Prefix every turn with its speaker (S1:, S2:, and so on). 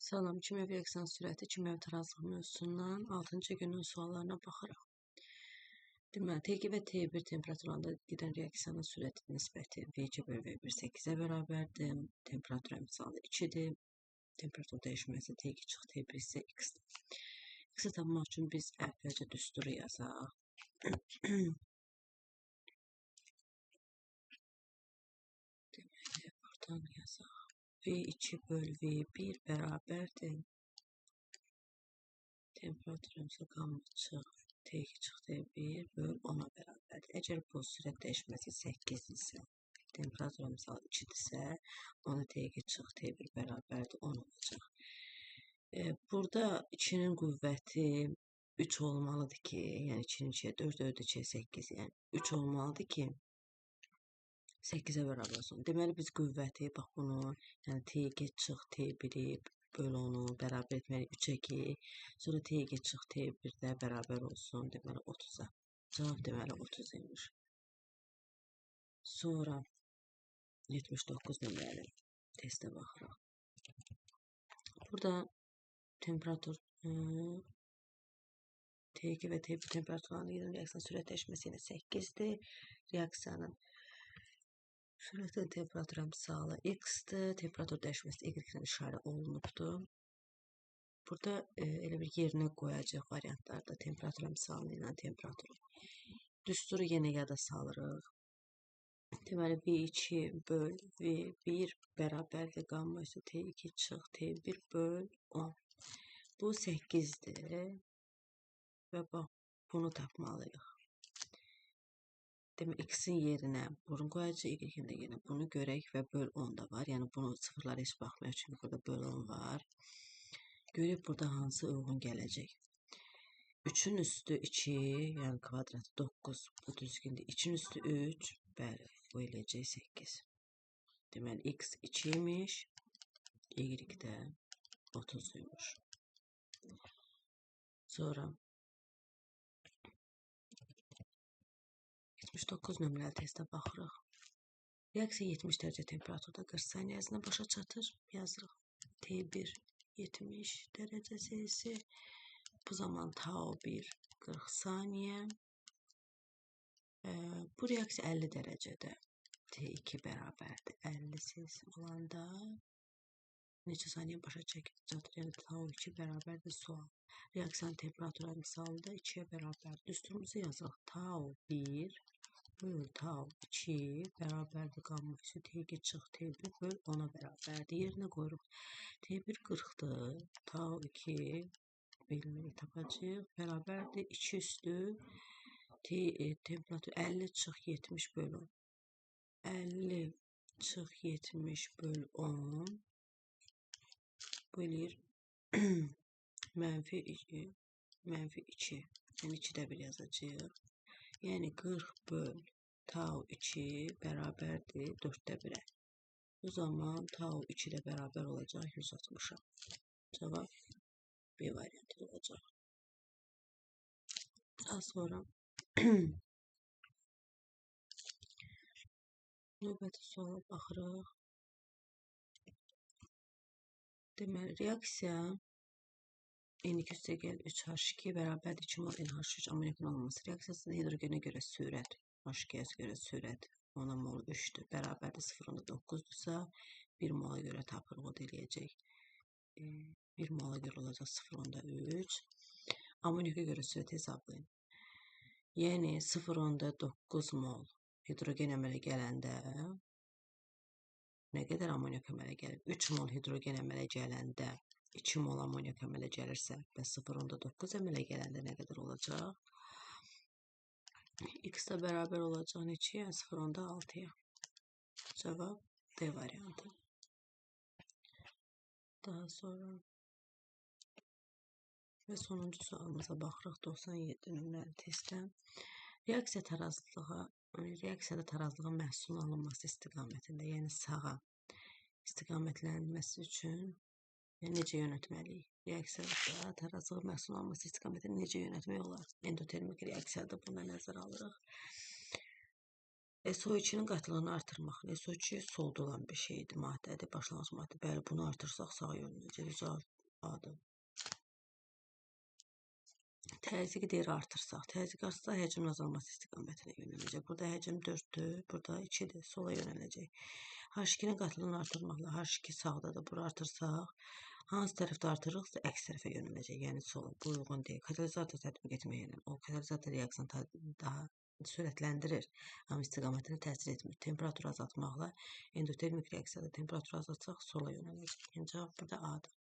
S1: Salam, kimyəvi reaksiyanın sürəti, kimyəvi tarazlıq mövzusundan 6-cı günün suallarına baxırıq. Deməli, T2 və T1 temperaturlarında gedən reaksiyanın sürəti nisbəti V2 bölü V1 8-ə bərabərdir. Temperatur əmsalı 2-dir. Temperatur dəyişməsi T2 çıx T1 isə X-dir. X-i tapmaq üçün biz əvvəlcə düsturu yazaq. Deməli, buradan yazaq. V2 böl V1 bərabərdir. Temperaturumuz qamma çıx T2 çıx T1 böl 10-a bərabərdir. Əgər bu sürət dəyişməsi 8 isə, temperatur misal 2-dirsə, onda T2 çıx T1 bərabərdir 10 olacaq. Burada 2-nin qüvvəti 3 olmalıdır ki, yəni 2-nin 2-yə 4, 4-ü 2-yə 8, yəni 3 olmalıdır ki, 8-ə bərabər olsun. Deməli, biz qüvvəti, bax bunu, yəni T2 çıx T1-i böl onu bərabər etməliyik 3-ə ki, sonra T2 çıx T1-də bərabər olsun, deməli 30-a. Cavab deməli 30 imiş. Sonra 79 nömrəli testə baxırıq. Burada temperatur T2 və T1 temperaturlarında gedən reaksiyanın sürət dəyişməsi yenə 8-dir. Reaksiyanın sürətin temperatur əmsalı X-dir. Temperatur dəyişməsi Y-lə işarə olunubdur. Burada elə bir yerinə qoyacaq variantlarda temperatur əmsalı ilə temperaturu. Düsturu yenə yada salırıq. Deməli, V2 böl V1 bərabərdir qamma üstü T2 çıx T1 böl 10. Bu 8-dir və bax bunu tapmalıyıq. Demək, X-in yerinə bunu qoyacaq, Y-in də yerinə bunu görək və böl 10 da var. Yəni, bunu sıfırlara heç baxmayaq, çünki burada böl 10 var. Görək, burada hansı uyğun gələcək. 3-ün üstü 2, yəni kvadratı 9, bu düzgündür. 2-nin üstü 3, bəli, bu eləyəcək 8. Deməli, X 2 imiş, Y də 30 imiş. Sonra 79 nömrəli testə baxırıq. Reaksiya 70 dərəcə temperaturda 40 saniyə ərzində başa çatır. Yazırıq. T1 70 dərəcə Selsi. Bu zaman tau 1 40 saniyə. Bu reaksiya 50 dərəcədə T2 bərabərdir 50 Selsi olanda neçə saniyə başa çatır? Yəni tau 2 bərabərdir sual. Reaksiyanın temperaturu misalında 2-yə bərabərdir. Düsturumuzu yazırıq. Tau 1 böl tau 2 bərabərdir qamma üstü T2 çıx T1 böl 10-a bərabərdir. Yerinə qoyuruq. T1 40-dır. Tau 2 bilmirik, tapacağıq. Bərabərdir 2 üstü temperatur 50 çıx 70 böl 10. 50 çıx 70 böl 10. Bu eləyir mənfi 2. Yəni 2-də 1 yazacağıq. Yəni 40 böl tau 2 bərabərdir 4-də 1-ə. Bu zaman tau 2 də bərabər olacaq 160-a. Cavab B variantı olacaq. Daha sonra növbəti suala baxırıq. Deməli, reaksiya N2 üstə gəl 3H2 bərabərdir 2 mol NH3 amoniakın alınması reaksiyasında hidrogenə görə sürət, H2-yə görə sürət 10 mol 3-dür, bərabərdir 0,9-dursa 1 mola görə tapırıq, o da eləyəcək. 1 mola görə olacaq 0,3. Amoniaka görə sürət hesablayın. Yəni 0,9 mol hidrogen əmələ gələndə nə qədər amoniak əmələ gəlir? 3 mol hidrogen əmələ gələndə 2 mol amoniak əmələ gəlirsə və 0,9 əmələ gələndə nə qədər olacaq? X də bərabər olacaq neçəyə? 0,6-ya. Cavab D variantı. Daha sonra və sonuncu sualımıza baxırıq 97 nömrəli testə. Reaksiyada tarazlığın məhsulun alınması istiqamətində, yəni sağa istiqamətlənməsi üçün necə yönətməliyik? Reaksiyada tarazlığın məhsulun alınması istiqamətində necə yönətmək olar? Endotermik reaksiyada buna nəzər alırıq. SO2-nin qatılığını artırmaq. SO2 solda olan bir şeydir, maddədir, başlanğıc maddə. Bəli, bunu artırsaq sağa yönlənəcək. Cavab A-dır. Təzyiqi deyir artırsaq, təzyiq artsa həcmin azalması istiqamətinə yönələcək. Burada həcm 4-dür, burada 2-dir, sola yönələcək. H2-nin qatılını artırmaqla H2 sağdadır, bura artırsaq, hansı tərəfdə artırırıqsa əks tərəfə yönələcək, yəni sola. Bu uyğun deyil. Katalizator tətbiq etməklə o katalizator reaksiyanı daha sürətləndirir, amma istiqamətinə təsir etmir. Temperaturu azaltmaqla endotermik reaksiyada temperaturu azaltsaq sola yönələcək. Yəni cavab burada A-dır.